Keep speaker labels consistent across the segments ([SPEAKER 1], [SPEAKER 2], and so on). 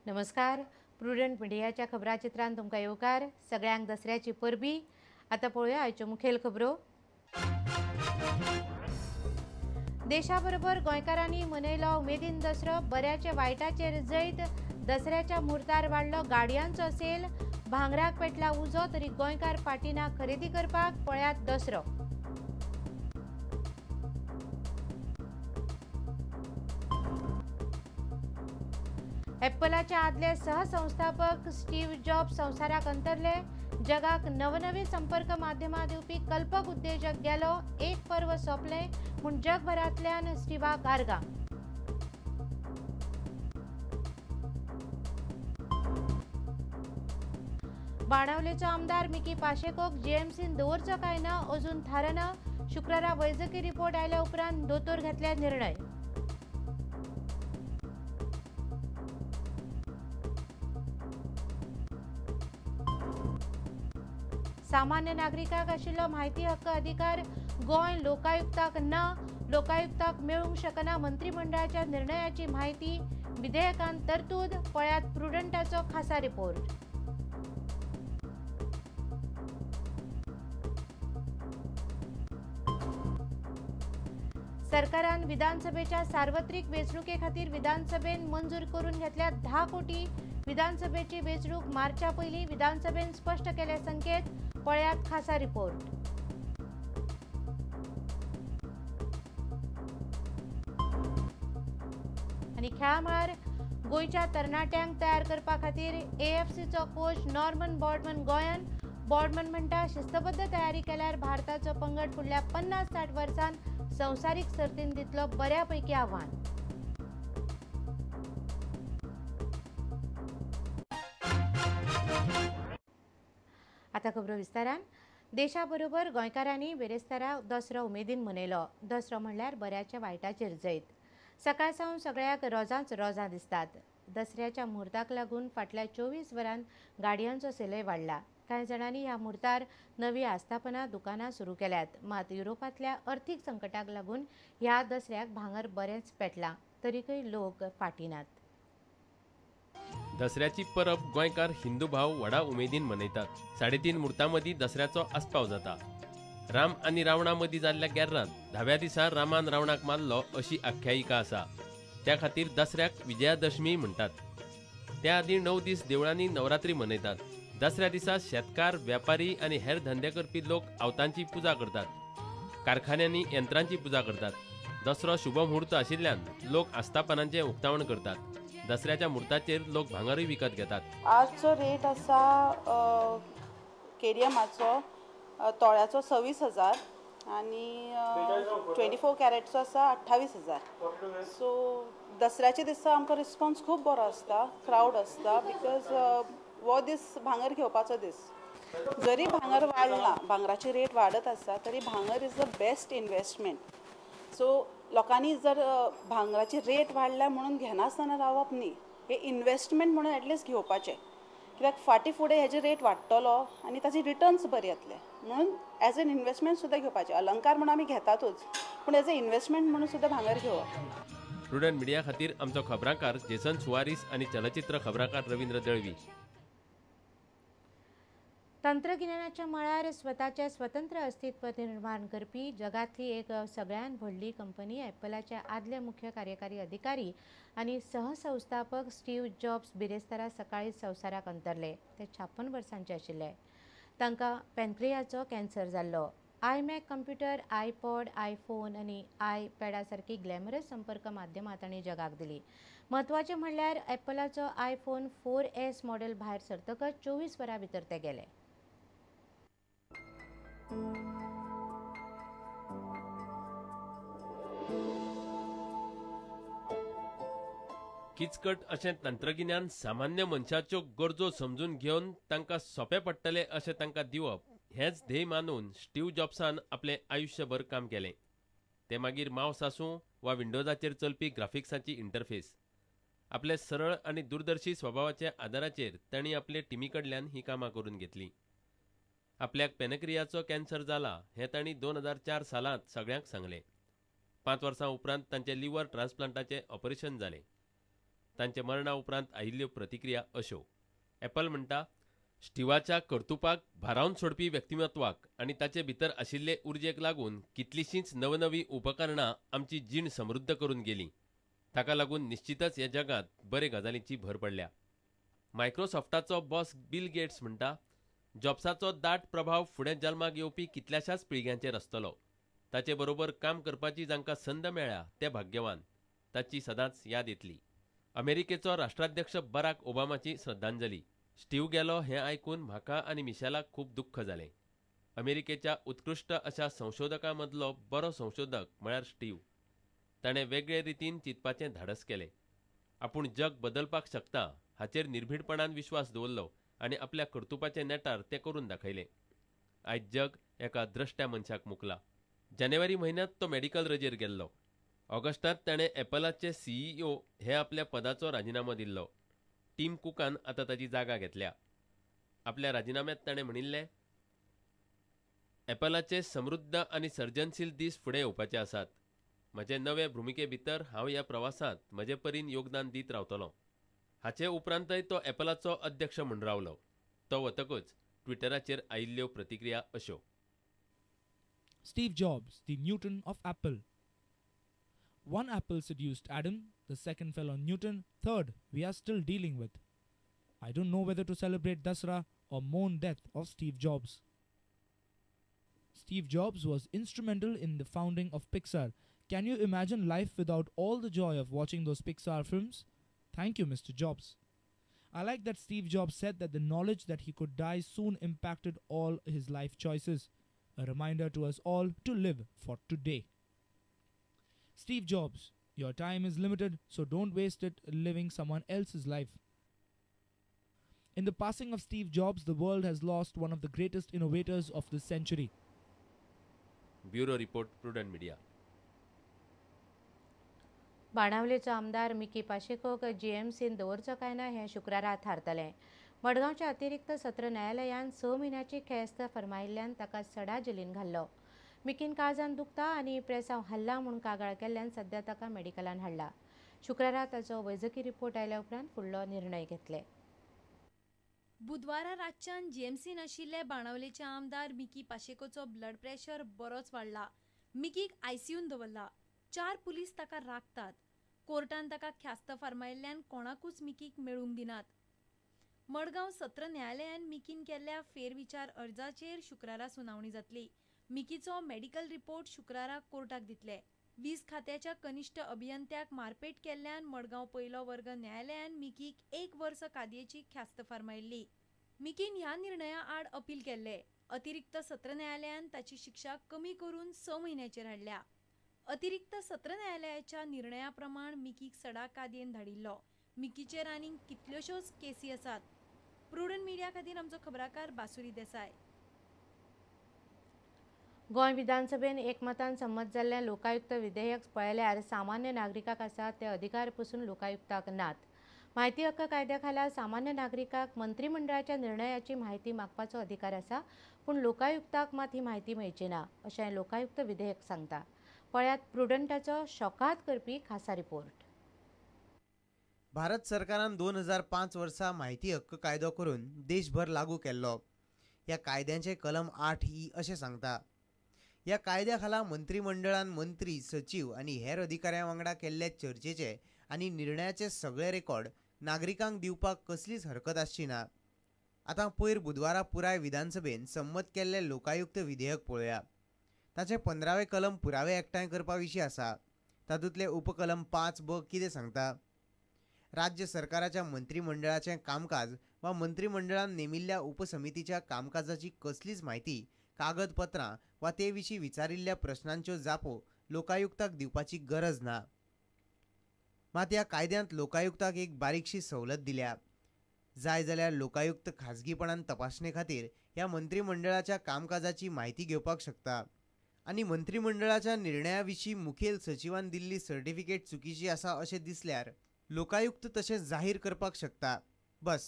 [SPEAKER 1] नमस्कार, प्रुडंट मिडियाच्या खबराचित्रान तुमकां येवकार। सगळ्यांक दसऱ्याची परबी। आतां पळोवया आयच्यो मुखेल खबरो। देशा बरोबर गोंयकारांनी मनयलो उमेदीन दसरो। बऱ्याचे वायटाचेर जैत। दसऱ्याच्या मुहूर्तार वाडलो गाडयांचो सेल। भांगराक पेटला उजो तरी गोंयकार फाटीना खरेदी करपाक। पळयात दसरो। एप्पलाचे आदले सहसंस्थापक स्टीव जॉब्स संवसाराक अंतरले। जगाक नवनवी संपर्क माध्यमां दिवपी कल्पक उद्देजक गेलो। एक पर्व सोंपलें म्हूण जगभरांतल्यान स्टीवाक आर्गां। बाणावलेचो आमदार मिकी पाशेकोक जीएमसीन दवरचो काय ना अजून थारना। शुक्रारा वैजकी रिपोर्ट आयल्या उपरांत दोतोर घेतले निर्णय। सामान्य नागरिकांक आशिल्लो म्हायती हक्क अधिकार गोंय लोकायुक्ताक ना। लोकायुक्ताक मेळूंक शकना मंत्रिमंडळाच्या निर्णयाची म्हायती। विधेयकान तरतूद। पळयात प्रुडंटाचो खासा रिपोर्ट। सरकारान विधानसभेच्या सार्वत्रिक वेंचणुके खातीर विधानसभेन मंजूर करून घेतल्या 10 कोटी। विधानसभेची वेंचणूक मार्चा पयलीं विधानसभेन स्पश्ट केले संकेत। पळयात खासा रिपोर्ट। आनी खेळा मळार गोंयच्या तरणाट्यांक तयार करपा खातीर एएफसीचो कोच नॉर्मन बॉर्डमन गोंयान। बॉर्डमन म्हणटा शिस्तबद्ध तयारी केल्यार भारताचो पंगड फुडल्या 50-60 वर्सां संवसारीक सर्तीन दितलो बऱ्यापैकी आव्हान। आतां खबरो विस्तारान। देशा बरोबर गोंयकारांनी बिरेस्तारा दसरो उमेदीन मनयलो। दसरो म्हणल्यार बऱ्याच्या वायटाचेर जैत। सकाळ सावन सगळ्याक रोजांच रोजां दिसतात। दसऱ्याच्या मुहूर्ताक लागून फाटल्या 24 वरांत गाडयांचो सेलय वाडला। कांय जाणांनी ह्या मुहूर्तार नवी आस्थापनां दुकानां सुरू केल्यात। मात युरोपांतल्या अर्थीक संकटाक लागून ह्या दसऱ्याक भांगर बरेंच पेटलां, तरीकय लोक फाटीं नात।
[SPEAKER 2] दसऱ्याची परब गोंयकार हिंदू भाव व्हडा उमेदीन मनयतात। 3.5 मुहूर्तां मदीं दसऱ्याचो आस्पाव जाता। राम आनी रावणा मदीं जाल्ल्या गेर्रांत 10व्या दिसा रामान रावणाक मारलो अशी आख्यायिका आसा। त्या खातीर दसऱ्याक विजयादशमी म्हणटात। त्या आदीं 9 दीस देवळांनी नवरात्री मनयतात। दसऱ्या दिसा शेतकार, व्यापारी आनी हेर धंदे करपी लोक आवतांची पुजा करतात। कारखान्यांनी यंत्रांची पुजा करतात। दसरो शुभ मुहूर्त आशिल्ल्यान लोक आस्थापनांचें उक्तावण करतात। दसऱ्याच्या मुहूर्ताचेर लोक भांगरूय विकत घेतात।
[SPEAKER 3] आजचो रेट आसा केडियमाचो तोळ्याचो 26,000 आनी 24 कॅरेटचो आसा 28,000। सो दसऱ्याच्या दिसा आमकां रिस्पॉन्स खूब बरो आसता, क्रावड आसता, because हो दीस भांगर घेवपाचो दीस। जरी भांगर वाडला, भांगराची रेट वाडत आसा, तरी भांगर is the best investment. So लोकांनी जर भांगराची रेट वाडल्या म्हणून घेनासतना रावप न्ही, हे इन्वेस्टमेंट म्हणून एटलिस्ट घेवपाचें, कित्याक फाटीं फुडें हेजे रेट वाडटलो आनी ताजे रिटर्न्स बरे येतले म्हणून एज एन इन्वेस्टमेंट सुद्दां घेवपाचें। अलंकार म्हणून आमी घेतातूच, पूण एज ए इन्वेस्टमेंट म्हणून सुद्दां भांगर घेवप।
[SPEAKER 2] प्रुडंट मिडिया खातीर आमचो खबराकार जेसन सुवारीस आनी चलचित्र खबराकार रवींद्र दळवी।
[SPEAKER 1] तंत्रगिन्यानाच्या मळार स्वताचे स्वतंत्र अस्तित्व निर्माण करपी जगांतली एक सगळ्यांत व्हडली कंपनी एप्पलाचे आदले मुख्य कार्यकारी अधिकारी आनी सहसंस्थापक स्टीव जॉब्स बिरेस्तारा सकाळी संवसाराक अंतरले। ते 56 वर्सांचे आशिल्ले। तांकां पॅनक्रियाचो कॅन्सर जाल्लो। आयमॅक कंप्युटर, आयपॉड, आयफोन आनी आयपॅडा सारकी ग्लॅमरस संपर्क माध्यमां तांणी जगाक दिली. म्हत्वाचें म्हणल्यार ॲपलाचो आयफोन 4S model भायर सरतकच 24 वरां भितर ते गेले.
[SPEAKER 2] किचकट अशें तंत्रगिन्यान सामान्य मनशाच्यो गरजो समजून घेवन तांकां सोंपें पडटलें अशें तांकां दिवप हेंच ध्येय मानून स्टीव जॉब्सान आपलें आयुश्यभर काम केलें. तें मागीर मावस आसूं वा विंडोजाचेर चलपी ग्राफिक्साची इंटरफेस. आपले सरळ आनी दूरदर्शी स्वभावाच्या आदाराचेर तांणी आपले टिमी कडल्यान ही कामां करून घेतलीं. आपल्याक पेनक्रियाचो कॅन्सर जाला हें तांणी 2004 सालांत सगळ्यांक सांगलें. 5 वर्सां उपरांत तांचें लिव्हर ट्रान्सप्लांटाचें ऑपरेशन जालें. तांच्या मरणा उपरांत आयिल्ल्यो प्रतिक्रिया अश्यो. ॲपल म्हणटा, स्टिवाच्या कर्तुपाक भारावन सोडपी व्यक्तिमत्वाक आनी ताचे भितर आशिल्ले उर्जेक लागून कितलीशींच नवनवीं उपकरणां आमची जीण समृद्ध करून गेलीं. ताका लागून निश्चितच ह्या जगांत बरे गजालींची भर पडल्या. मायक्रोसॉफ्टाचो बॉस बिल गेट्स म्हणटा, जॉब्साचो दाट प्रभाव फुडें जल्माक येवपी कितल्याशाच पिळग्यांचेर आसतलो. ताचे बरोबर काम करपाची जांकां संद मेळ्ळ्या ते भाग्यवान. ताची सदांच याद येतली. अमेरिकेचो राष्ट्राध्यक्ष बराक ओबामाची श्रद्धांजली. स्टीव गेलो हें आयकून म्हाका आनी मिशेलाक खूब दुख्ख जालें. अमेरिकेच्या उत्कृश्ट अशा संशोधकां मदलो बरो संशोधक म्हळ्यार स्टीव. ताणें वेगळे रितीन चिंतपाचें धाडस केलें. आपूण जग बदलपाक शकता हाचेर निर्भीडपणान विश्वास दवरलो आनी आपल्या कर्तुपाच्या नेटार तें करून दाखयलें. आयज जग एका द्रष्ट्या मनशाक मुकला. जानेवारी म्हयन्यांत तो मेडिकल रजेर गेल्लो. ऑगस्टांत ताणें ॲपलाचे CEO हे आपल्या पदाचो राजिनामो दिल्लो. टीम कुकान आतां ताची जागा घेतल्या. आपल्या राजिनाम्यांत ताणें म्हणिल्लें, ॲपलाचे समृद्ध आनी सर्जनशील दीस फुडें येवपाचे आसात. म्हजे नवे भुमिके भितर हांव ह्या प्रवासांत म्हजे परीन योगदान दीत रावतलो. हाचे उपरांतय तो ॲपलाचो अध्यक्ष म्हूण रावलो. तो वतकच ट्विटराचेर आयिल्ल्यो प्रतिक्रिया अश्यो.
[SPEAKER 4] Steve Jobs, the Newton of Apple. One apple seduced Adam, the second fell on Newton, third we are still dealing with. I don't know whether to celebrate Dasra or mourn death of Steve Jobs. Steve Jobs was instrumental in the founding of Pixar. Can you imagine life without all the joy of watching those Pixar films? Thank you, Mr. Jobs. I like that Steve Jobs said that the knowledge that he could die soon impacted all his life choices. A reminder to us all to live for today. Steve Jobs, your time is limited, so don't waste it living someone else's life. In the passing of Steve Jobs, the world has lost one of the greatest innovators of this century.
[SPEAKER 2] Bureau Report, Prudent Media.
[SPEAKER 1] बाणावलेचो आमदार Mickey पाशेकोक जीएमसीन दवरचो काय ना हें शुक्रारा थारतलें. मडगांवच्या अतिरिक्त सत्र न्यायालयान 6 म्हयन्याची ख्यास्त फर्मायिल्ल्यान ताका सडा जेलीन घाल्लो. मिकीन काळजान दुखता आनी प्रेसांव हल्ला म्हूण कागाळ केल्ल्यान सध्या ताका मेडिकलान हाडला. शुक्रारा ताचो वैजकी रिपोर्ट आयल्या उपरांत फुडलो निर्णय घेतले.
[SPEAKER 5] बुधवारा रातच्यान जीएमसीन आशिल्ले बाणावलेचे आमदार मिकी पाशेकोचो ब्लड प्रेशर बरोच वाडला. मिकीक आयसीयून दवरला. 4 पुलीस ताका राखतात. कोर्टान ताका ख्यास्त फर्मायिल्ल्यान कोणाकूच मिकीक मेळूंक दिनात. मडगांव सत्र न्यायालयान मिकीन केल्ल्या फेरविचार अर्जाचेर शुक्रारा सुनावणी जातली. मिकीचो मेडिकल रिपोर्ट शुक्रारा कोर्टाक दितले. वीज खात्याच्या कनिष्ठ अभियंत्याक मारपेट केल्ल्यान मडगांव पयलो वर्ग न्यायालयान मिकीक 1 वर्स कादयेची ख्यास्त फर्मायिल्ली. मिकीन ह्या निर्णया आड अपील केल्ले. अतिरिक्त सत्र न्यायालयान ताची शिक्षा कमी करून 6 म्हयन्याचेर हाडल्या. अतिरिक्त सत्र न्यायालयाच्या निर्णया प्रमाण मिकीक सडा कादयेन धाडिल्लो. मिकीचेर आनीक कितल्योश्योच केसी आसात. प्रुडंट मिडिया खातीर आमचो खबराकार बासुरी देसाय.
[SPEAKER 1] गोंय विधानसभेन एकमतान संमत जाल्लें लोकायुक्त विधेयक पळयल्यार सामान्य नागरिकाक आसा ते अधिकार पसून लोकायुक्ताक नात. म्हायती हक्क कायद्या खाला सामान्य नागरिकाक मंत्रिमंडळाच्या निर्णयाची म्हायती मागपाचो अधिकार आसा, पूण लोकायुक्ताक मात ही म्हायती मेळची ना अशें लोकायुक्त विधेयक सांगता. पळयात प्रुडंटाचो शॉकात करपी खासा रिपोर्ट.
[SPEAKER 6] भारत सरकारान 2005 वर्सा म्हायती हक्क कायदो करून देशभर लागू केल्लो. ह्या कायद्याचे कलम 8E अशें सांगता. ह्या कायद्या खाला मंत्रिमंडळान मंत्री, सचीव आनी हेर अधिकाऱ्यां वांगडा केल्ले चर्चेचे आनी निर्णयाचे सगळे रेकॉर्ड नागरिकांक दिवपाक कसलीच हरकत आसची ना. आतां पयर बुधवारा पुराय विधानसभेन संमत केल्ले लोकायुक्त विधेयक पळोवया. ताचें 15वें कलम पुरावे एकठांय करपा विशीं आसा. तातूंतलें उपकलम 5ब कितें सांगता? राज्य सरकाराच्या मंत्रिमंडळाचें कामकाज वा मंत्रिमंडळान नेमिल्ल्या उपसमितीच्या कामकाजाची कसलीच म्हायती, कागदपत्रां वा ते विशीं विचारिल्ल्या प्रस्नांच्यो जापो लोकायुक्ताक दिवपाची गरज ना. मात ह्या कायद्यांत लोकायुक्ताक एक बारीकशी सवलत दिल्या. जाय जाल्यार लोकायुक्त खाजगीपणान तपासणे खातीर ह्या मंत्रिमंडळाच्या कामकाजाची म्हायती घेवपाक शकता आनी मंत्रिमंडळाच्या निर्णया विशीं मुखेल सचिवान दिल्ली सर्टिफिकेट चुकीची आसा अशें दिसल्यार लोकायुक्त तशें जाहीर करपाक शकता. बस,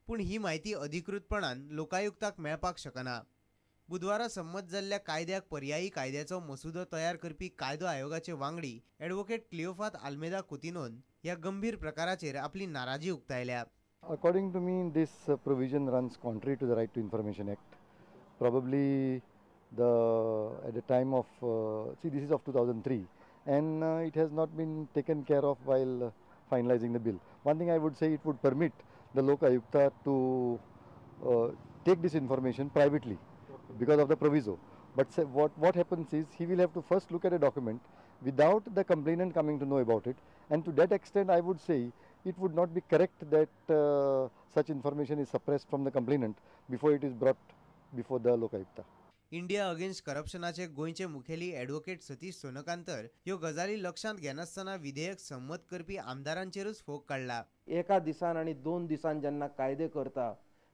[SPEAKER 6] पूण ही म्हायती अधिकृतपणान लोकायुक्ताक मेळपाक शकना. बुधवारा संमत जाल्ल्या कायद्याक पर्यायी कायद्याचो मसुदो तयार करपी कायदो आयोगाचे वांगडी ॲडव्होकेट क्लिओफात आल्मेदा कुतिनोन ह्या गंभीर प्रकाराचेर आपली नाराजी उक्तायल्या.
[SPEAKER 7] According to me, this provision runs contrary to the Right to Information Act. Probably at the time of, see, this is of 2003, and it has not been taken care of while finalizing the bill. One thing I would say, it would permit the Lok Ayukta to take this information privately because of the proviso. But what happens is, he will have to first look at a document without the complainant coming to know about it, and to that extent I would say it would not be correct that such information is suppressed from the complainant before it is brought before the Lokayukta.
[SPEAKER 6] India against करप्शनाचे गोंयचे मुखेली advocate Satish सोनकांतर ह्यो गजाली लक्षांत घेनासतना विधेयक संमत करपी आमदारांचेरूच फोग काडला.
[SPEAKER 8] एका दिसान आनी 2 दिसान जेन्ना कायदे करता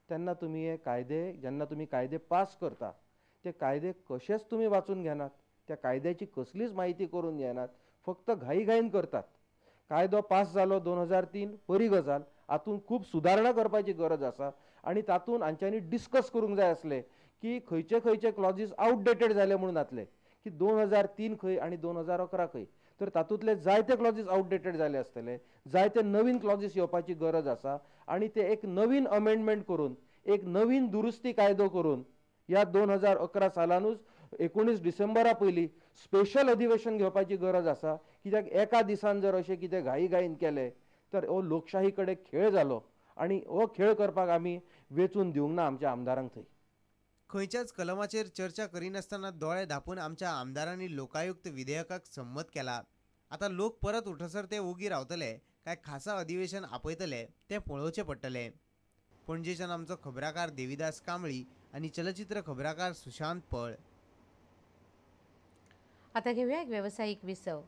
[SPEAKER 8] तेन्ना तुमी हे कायदे, जेन्ना तुमी कायदे पास करता ते कायदे कशेच तुमी वाचून घेनात, त्या कायद्याची कसलीच म्हायती करून घेनात, फक्त घाईघाईन करतात. कायदो पास जालो 2003, बरी गजाल, हातूंत खूब सुदारणा करपाची गरज आसा आनी तातूंत हांच्यांनी डिस्कस करूंक जाय आसलें की खंयचे खंयचे क्लॉजीस आवटडेटेड जाले म्हणून जातले की 2003 खंय आनी 2011 खंय, तर तातूंतले जायते क्लॉजीस आवटडेटेड जाले आसतले, जायते नवीन क्लॉजीस येवपाची गरज आसा आनी ते एक नवीन अमेंडमेंट करून, एक नवीन दुरुस्ती कायदो करून ह्या 2011 सालानूच 19 डिसेंबरा पयलीं स्पेशल अधिवेशन घेवपाची गरज आसा. कित्याक एका दिसान जर अशें कितें घाई घाईन केलें तर हो लोकशाही कडेन खेळ जालो आनी हो खेळ करपाक आमी वेंचून दिवंक ना आमच्या आमदारांक थंय.
[SPEAKER 6] खंयच्याच कलमाचेर चर्चा करिनासतना दोळे धांपून आमच्या आमदारांनी लोकायुक्त विधेयकाक संमत केला. आतां लोक परत उठसर ते ओगी रावतले काय खासा अधिवेशन आपयतले तें पळोवचें पडटलें. पणजेच्यान आमचो खबराकार देविदास कांबळी आनी चलचित्र खबराकार सुशांत पळ.
[SPEAKER 1] आता घेऊया एक व्यावसायिक विसव.